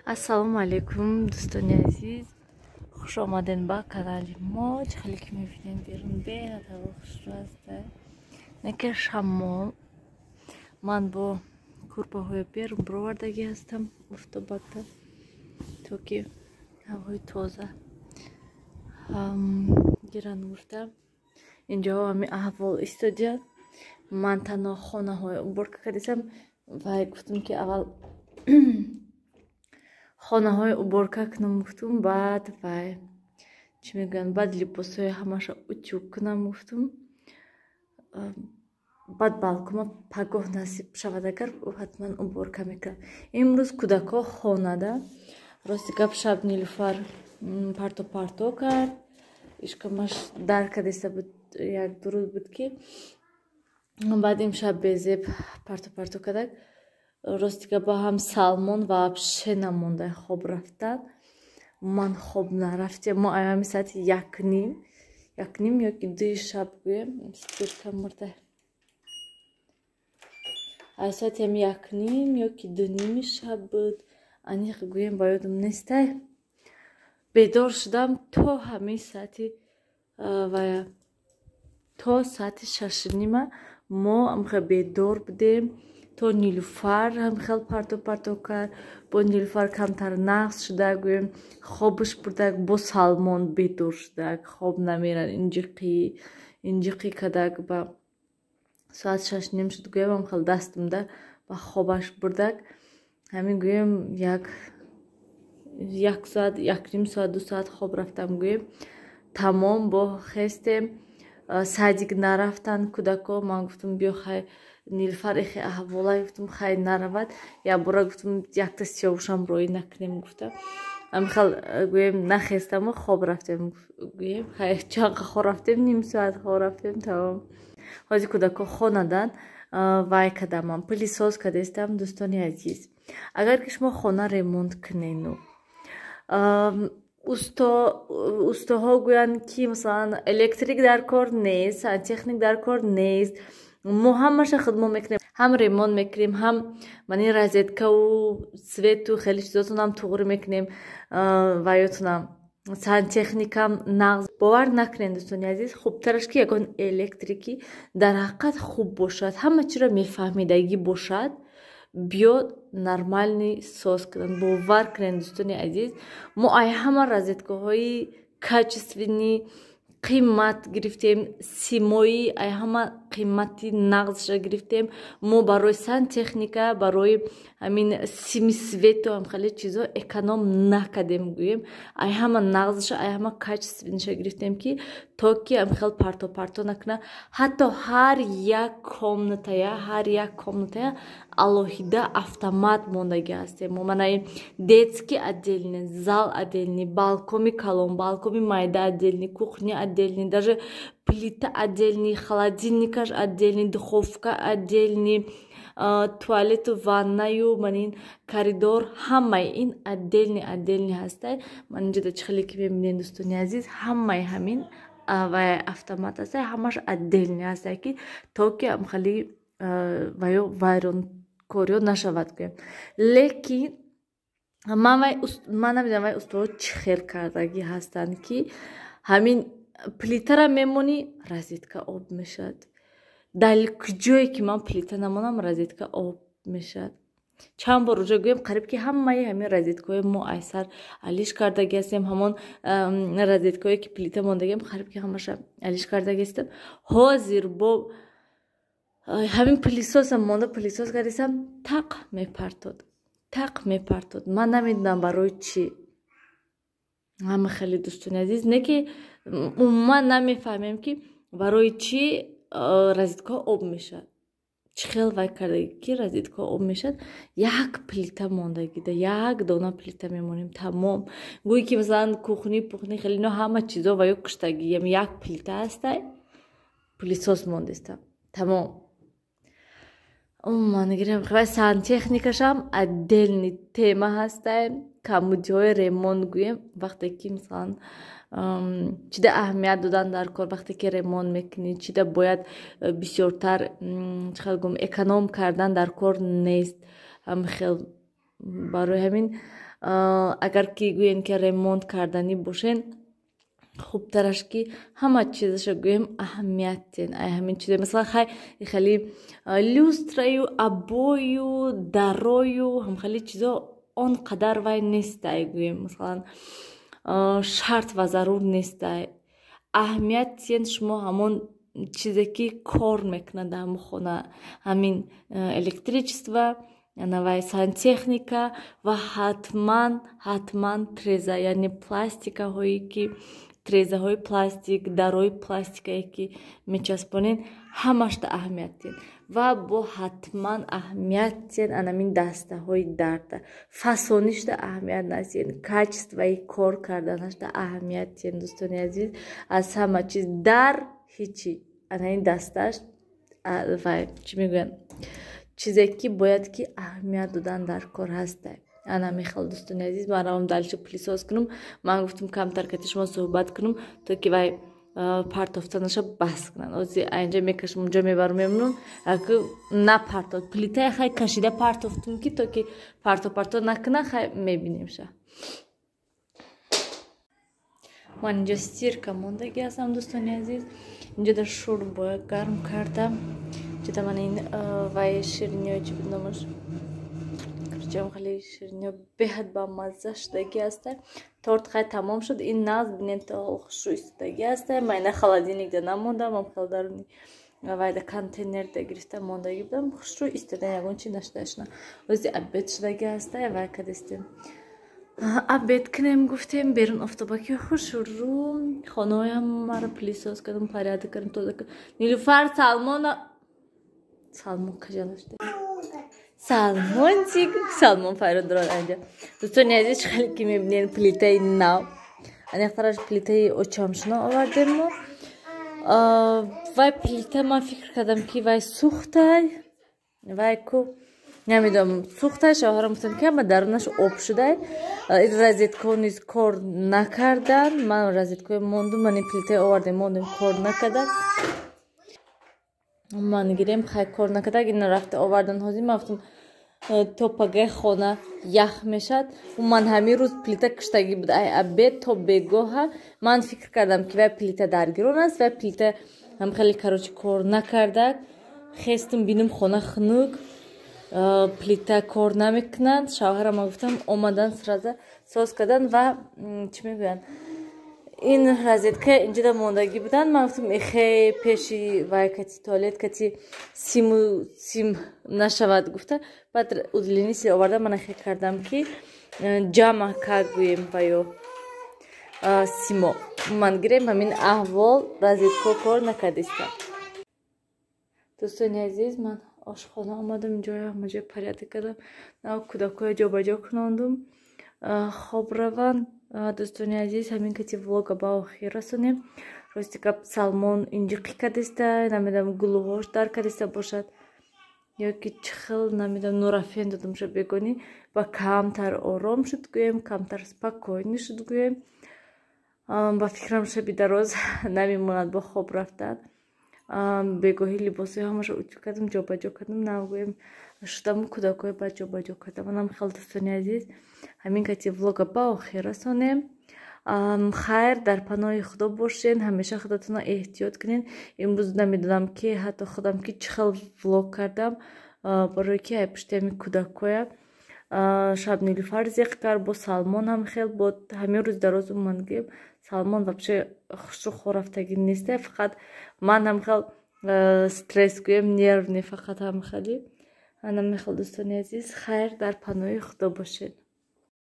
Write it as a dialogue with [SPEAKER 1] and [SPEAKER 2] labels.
[SPEAKER 1] Ассалому алайкум, дӯстони азиз, хуш омаден ба канали мо. Чӣ хеле ки мебинем, берун беҳад ҳаво хушрӯ аст, неке шамол. Ман бо курпаҳои берун бировардагӣ ҳастам офтобакда, то ки ҳавои тоза гиранд гуфта. Инҷоҳо ҳами аҳвол истодият. Ман танҳо хонаҳои уборка кардисам вай гуфтам, ки аввал хонаҳои уборка кунам гуфтум, баъд вай чӣ мегӯянд, баъд либосҳои ҳамаша утюг кунам гуфтум, баъд балкома пагоҳ насиб шавад агар, ҳатман уборка мекунам. Имрӯз кӯдакҳо хонада. Рости гап, шаб Нилуфар парто парто кард, ишкамаш дар кардиста буд, як ду рӯз буд ки баъд имшаб безеб парто парто кардак. Рости гап, ҳам Салмон вообще намонда хоб рафтан, ман хоб нарафтем. Мо ҳами соати 1:30, 1:30 ёки 2-и шаб гӯем, спирка мурда, аз соати ҳами 1:30 ёки 2:30 шаб буд, аниқ гӯем ба ёдам нестай, бедор шудам то ҳамин соати ва то соати 6:30 мо амхел бедор будем, то Нилуфар ҳамхел парто парто кард. Бо Нилуфар камтар нағз шуда гӯем, хобаш бурдак, бо Салмон бедор шудак, хоб намерад, инҷиқӣ инҷиқӣ кардак. Ба соат 6:30 шуд гӯем, ҳамхел дастамда ба хобаш бурдак. Ҳамин гӯем, як соат, 1.5 соат, 2 соат хоб рафтам гӯем, тамом. Бо хестем, садик нарафтанд кӯдако. Ман гуфтам, биё хай, Нилуфар эхе аҳволай, гуфтам, хай наравад, якбора гуфтам, якта сиёвушам роӣ накунем гуфта. Ҳамихел гӯем, нахестаму хоб рафтем гӯем. Хай, чанқа хоб рафтем, ним соат хоб рафтем, тамом. Ҳозир кӯдако хонаданд, вай кардамам, пылесос кардестам. Дӯстони азиз, агар ки шумо хона ремонт кунену устоҳо гӯянд, ки масалан электрик дар кор нест, сантехник дар кор нест, мо ҳамаша худмо мекунем, ҳам ремонт мекунем, ҳам мани розеткаву свету хеле чизотунам туғрӣ мекунем, ваётунам сантехникам нағз. Бовар накунед, дӯстони азиз, хубтараш ки ягон электрики дар ҳақиқат хуб бошад, ҳама чиро мефаҳмидагӣ бошад, биёд нормальный соз кунад. Бовар кунед, дӯстони азиз, мо ай ҳама розеткаҳои качественный қимат гирифтем, симои ай ҳама қимати нағзша гирифтем. Мо барои сантехника, барои ҳамин сими свету ҳам хеле чизо эконом накардем гӯем, ай ҳама нағзша, ай ҳама качественныйша гирифтем, ки то ки ҳам хел парто парто накуна. Ҳатто ҳар як комнатая, ҳар як комнатая алоҳида автомат мондагӣ ҳастем мо. Манаи детский отдельный, зал отдельный, балкоми калон, балкоми майда отдельный, кухня отдельный, даже плита отдельный, холодильникаш отдельный, духовка отдельный, туалету ваннаю манин коридор, ҳамаи ин отдельный отдельный ҳастай. Ман инҷода чӣ хеле ки мебинед, дӯстони азиз, ҳамаи ҳамин ва автомат ҳастай, ҳамаш отдельный ҳастай, ки то ки хеле ваё вайронкориё нашавад гӯем. Лекин ман намедонам, вай устоҳо чӣ хел кардагӣ ҳастанд, ки ҳамин плитара мемонӣ, розетка об мешавад. Дар куҷое ки ман плита намонам, розетка об мешавад. Чанд бор уҷо гӯем, қариб ки ҳамаи ҳамин розеткаҳои мо айсар алиш кардаги ҳастем. Ҳамон розеткаҳое ки плита мондагиам, қариб ки ҳамаша алиш кардаги ҳастем. Ҳозир бо ҳамин пылесосам монда, пылесос кардисам, тақ мепартод, тақ мепартод. Ман намедонам барои чӣ. Ҳама хеле, дӯстони азиз, не ки умуман намефаҳмем, ки барои чӣ розеткаҳо об мешавад, чӣ хел вай кардаги, ки розеткаҳо об мешавад. Як плита мондагида, як дона плита мемонем, тамом. Гӯй ки масалан кухни пухни хеле ино ҳама чизо ва ё куштагӣ, як плита ҳастай, пылесос мондестам, тамом. Умуман гирем, сантехникашам отдельный тема ҳастай. Камбудиҳои ремонт гӯем, вақте ки масалан чида аҳамият додан дар кор, вақте ки ремонт мекунӣ, чида бояд бисёртар, чӣ хел гӯм, эконом кардан дар кор нест. Ҳамхел барои ҳамин Агар ки гӯем ки ремонт карданӣ бошен, хубтараш ки ҳама чизаша гӯем аҳамият тен. Ай ҳамин чизе, масалан, хай хеле люстраю, обою, дарою ҳамхели чизо он қадар вай нестай, гӯем, масалан, шарт ва зарур нестай. Аҳамият тиен шумо ҳамон чизе ки кор мекунад дар ҳамон хона, ҳамин электричество, навай сантехника ва ҳатман, ҳатман треза, яъне пластикаҳое ки трезаҳои пластик, дарои пластикае ки мечаспонед, ҳамашда аҳамият тиҳед. Ва бо ҳатман аҳамият тиҳед анамин дастаҳои дарда, фасонишда аҳамият натиҳед, качествои кор карданашда аҳамият тиҳед. Дӯстони азиз, аз ҳама чиз дар ҳичи ана ин дастааш ва чӣ мегӯянд, чизе ки бояд ки аҳамият додан дар кор ҳастай. Ана мехел, дӯстони азиз, ман равам дальше пылесос кунам. Ман гуфтам, камтар кати шумо суҳбат кунам, то ки вай партофтанаша бас кунанд. Ози айнҷа мекашам, унҷо мебарам, мемонам, аку напартод. Плитая хай кашида партофтум ки то ки парто парто накуна, хай мебинемша. Ман инҷо стирка мондагӣ ҳастам, дӯстони азиз. Инҷо дар шӯрбоя гарм кардам. Инҷода ман ин вай шириниҳо, чӣ буд номаш, короче, хеле шириниҳо беҳад бамазза шудагӣ ҳаста. Торт хай тамом шуд, ин нағз бинед, то хушрӯ истодагӣ ҳаста. Ман ина холодильникда намондам, ам хел даруни вайда контейнерда гирифта мондагӣ будам. Хушрӯ истодан, ягон чи нашудашна. Ози обед шудагӣ ҳаста, вай кадистем, обед кунем гуфтем. Берун офтобаки хушрӯ, хонаҳоям маро пылесос кардам, порядок кардам, тоза кардам. Нилуфар, Салмона, Салмон кажалашда, Салмончик, Салмон файрод дорад анҷа. Дӯстони азиз, хеле ки мебинед, плитаи нав, анехтараш плитаи очамшуна овардем мо. Вай плита, ман фикр кардам ки вай сӯхтай, вай ку намедонам, сӯхтай. Шавҳарам гуфтам ки ама дарунаш об шудай, розеткаҳо низ кор накардан. Ман розеткаҳои мондум, ман ин плитаи овардем, мондем, кор накардан. Ман гирем, хай кор накарда, ина рафта овардан. Ҳозир ман гуфтам, то пагаи хона ях мешад. Ман ҳамин рӯз плита киштагӣ буд, ай обед то бегоҳа. Ман фикр кардам ки вай плита даргирон аст, вай плита ҳам хеле, короче, кор накарда. Хестум, бинум, хона хунук, плита кор намекунад. Шавҳарама гуфтам, омадан, сразу соз кардан. Ва чӣ мегӯянд, ин розетка инҷода мондагӣ буданд. Ман гуфтам, эхе, пеши вай кати туалет кати симу сим нашавад гуфта, баъд удлинитель оварда, ман эхе кардам ки ҷамъ ка гӯем ва ё симо. Ман гирем, ҳамин аҳвол, розетко кор накардиста. Дӯстони азиз, ман ошхона омадам, инҷо ҳамаҷои порядок кардам, нав кӯдакҳоя ҷобаҷо кунондум, хоб раванд. Дӯстони азиз, ҳамин кати влога ба охир расонем. Рости гап, Салмон инҷиқӣ кардиста, намедонам, гулӯҳош дар кардиста бошад ё ки чӣ хел, намедонам. Нурафен додамша бегонӣ, ба камтар ором шуд, гӯем, камтар спокойный шуд, гӯем. Ба фикрам, шаби дароз намемонад бо хоб рафтан. Бегоҳӣ либосҳои ҳамаша утюг кардам, ҷобаҷо кардам, нав гӯем шудаму кӯдакҳои баъд ҷобаҷо кардам. Манам хел, дӯстони азиз, ҳамин кати влога ба охир расонем. Хайр, дар паноҳи Худо бошен, ҳамеша худатонро эҳтиёт кунед. Имрӯз намедонам ки ҳатто худам ки чӣ хел влог кардам, барое ки ай пушти ҳамин кӯдакҳоя шаб Нилуфар зиқ кард, бо Салмон ҳам хел, бо ҳамин рӯз дароз ман гӯем, Салмон вообще хушрӯ хорафтагӣ неста, фақат ман ҳам хел стресс, гӯем, нервный, фақат ҳам хеле. Ана мехел, дӯстони азиз, хайр, дар паноҳи Худо бошед.